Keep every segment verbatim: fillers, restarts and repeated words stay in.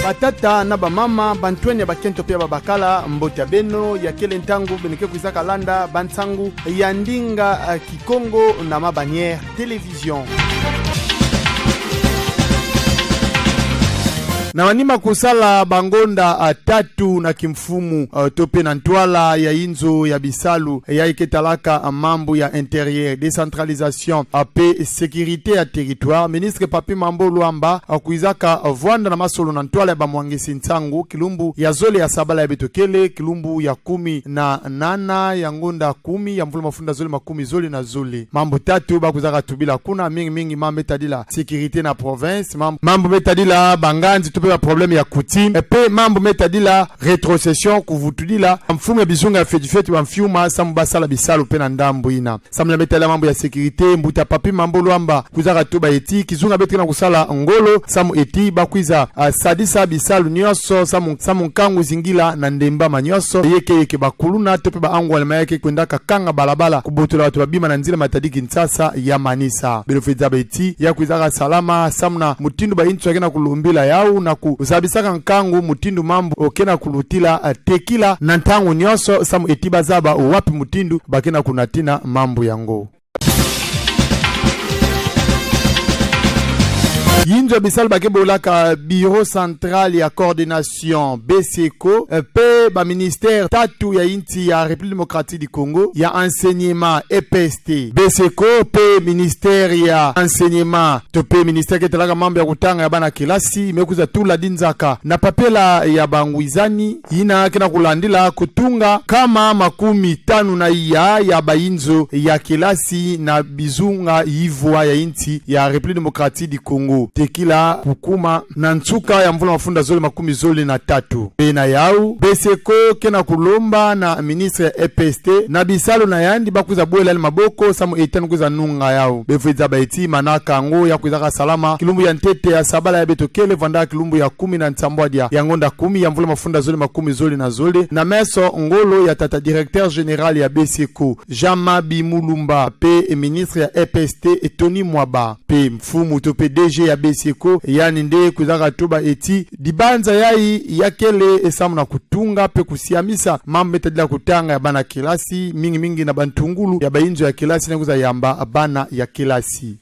Batata na bamama, bantwenya ya bakento pe ya babakala, mbote ya beno, ya kele ntangu beno ke kwizaka landa bansangu ya ndinga, eh, Kikongo na Ma Bannière Télévision. Na manima kusala bangonda, ah, tatu na kimfumu, ah, to pe na ntwala ya inzo ya bisalu, eh, yayi ke talaka, ah, mambu ya intérieur, décentralisation, ah, pe sécurité ya territoire, ministre Papy Mambo Luamba, ah, kwizaka, ah, vwanda na masolo na ntwala ya bamwangisi nsangu, kilumbu ya zole ya sabala yayi beto kele, kilumbu ya kumi na nana ya ngonda kumi ya mvula mafunda zole makumi zole na zole. Mambu tatu bakwizaka tubila kuna, mingi mingi mambu me tadila sécurité na province, mam-, mambu me tadila banganzi to pe ba problème ya coutume, eh, pe mambu me tadila rétrocession, kuvutudila mfumu ya bizunga ya fioti fioti bamfiuma samu basala bisalu pe na ndambu yina. Samu na me tadila mambu ya sécurité, mbuta Papy Mambo Luamba kwizaka tuba eti kizunga beto ke na kusala ngolo samu eti bakwiza, ah, sadisa bisalu nyonso samu, samu nkangu zingila na ndembama nyonso, yeke yeke bakuluna to pe ba angualema yayi ke kwendaka kanga balabala, kubotola bato babima na nzila matadi Kinshasa ya manisa. Beno fwe zaba eti ya kwizaka salama samu na mutindu bainzo ke na kulombila yawu na kuzabisaka nkangu mutindu mambu ke na kulutila, eh, tekila na ntangu nyonso samu eti bazaba wapi mutindu ba ke na kunatina mambu yango. Inzo ya bisalu ba ke bolaka Bureau Central ya Coordination, BCECO, eh, pe ba ministère tatu ya insi ya République Démocratique du Congo, ya Enseignement, EPST, BCECO, pe ministère ya Enseignement, to pe ministère ke talaka mambu ya kutanga ya bana kelasi, me kwiza tula dinzaka na papela ya bangwizani, yina ke na kulandila kutunga nkama makumi tanu na iya ya bainzo ya kelasi na bizunga yivwa ya insi ya République Démocratique du Congo, tekila kukuma na nsuka ya mvula mafunda zole makumi zole na tatu. Pe na yawu, BCECO ke na kulomba na ministre ya EPST na bisalu na yandi bakwiza bwela yandi maboko samu eti yandi kwiza nunga yawu. Beno fwe zaba eti manaka yango ya kwizaka salama kilumbu ya ntete ya sabala yayi beto kele, vwanda kilumbu ya kumi na nsambwadia ya ngonda kumi ya mvula mafunda zole makumi zole na zole, na meso ngolo ya tata directeur général ya BCECO, Jean Mabi Mulumba, pe ministre ya EPST, Tony Mwaba, pe mfumu to pe DG ya BCECO, yandi nde kwizaka tuba eti dibanza yayi ya kele samu na kutunga pe kusiamisa mambu me tadila kutanga ya bana kelasi, mingi mingi na bantungulu ya bainzo ya kelasi yina kwiza yamba bana ya kelasi.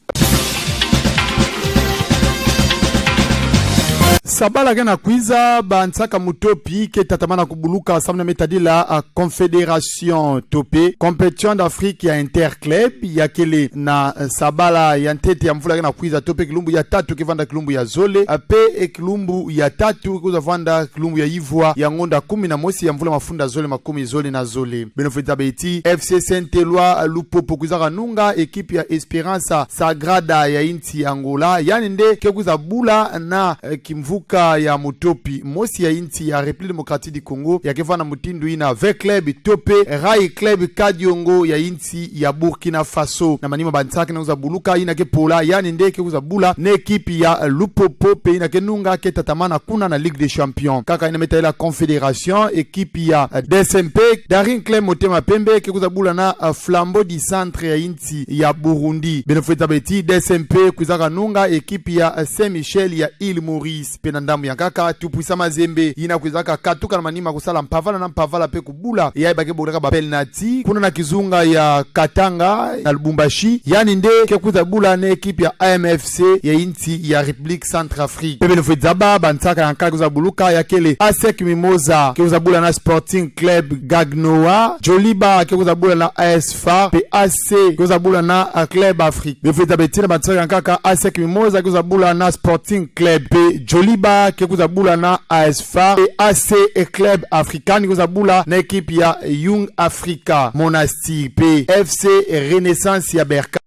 Sabala ke na kwiza, bansaka mutopi ke tatamana kubuluka samu na me tadila, ah, confédération to pe compétition d'Afrique ya interclub, ya kele na, eh, sabala ya ntete ya mvula ke na kwiza to pe kilumbu ya tatu ke vwanda kilumbu ya zole, eh, pe, eh, kilumbu ya tatu ke kwiza vwanda kilumbu ya yivwa ya ngonda kumi na mosi ya mvula mafunda zole makumi zole na zole. Beno fwe zaba eti FC Saint-Éloi Lupopo kwizaka nunga ekipi ya Esperança Sagrada ya insi ya Angola, yandi nde ke kwiza bula na, eh, kimvuka ya mutopi mosi ya insi ya République Démocratique du Congo, ya ke vwanda mutindu yina V Club to pe Rail Club Kadiogo ya insi ya Burkina Faso. Na manima bansaka ke na kwiza buluka, yina ke pola, yandi nde ke kwiza bula na ekipi ya, eh, Lupopo, pe yina ke nunga ke tatamana kuna na Ligue des Champions. Kaka yina me tadila confédération, ekipi ya, eh, D S M P, Daring Club Motema Pembe ke kwiza bula na, eh, Flambeau du Centre ya insi ya Burundi. Beno fwe zaba eti D S M P kwizaka nunga ekipi ya, eh, Saint-Michel ya Île Maurice. Pe na ndambu ya nkaka, Tout Puissant Mazembe, yina kwizaka katuka na manima kusala mpavala na mpavala pe kubula yayi ba ke bolaka ba penalty, kuna na kizunga ya Katanga na Lubumbashi, yandi nde ke kwiza bula na ekipi ya A M F C ya insi ya République Centrafrique. Pe beno fwe zaba bansaka ya nkaka kwiza buluka, ya kele ASEC Mimosas ke kwiza bula na Sporting Club Gagnoa, Djoliba ke kwiza bula na A S FAR, pe A C ke kwiza bula na, ah, Club Afrique. Beno fwe zaba eti na bansaka ya nkaka, ASEC Mimosas ke kwiza bula na Sporting Club, pe Djoliba ke kwiza bula na A S FAR, pe A C e Club Africain ke kwiza bula na ekipi ya Young Africa Monastir, pe FC Renaissance ya Berkane.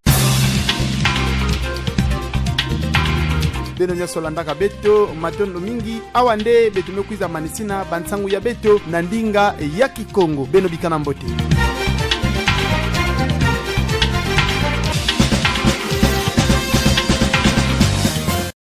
Beno nyonso landaka beto, matondo mingi. Awa nde beto me kwiza manisina bansangu ya beto na ndinga ya Kikongo. Beno bikana mbote.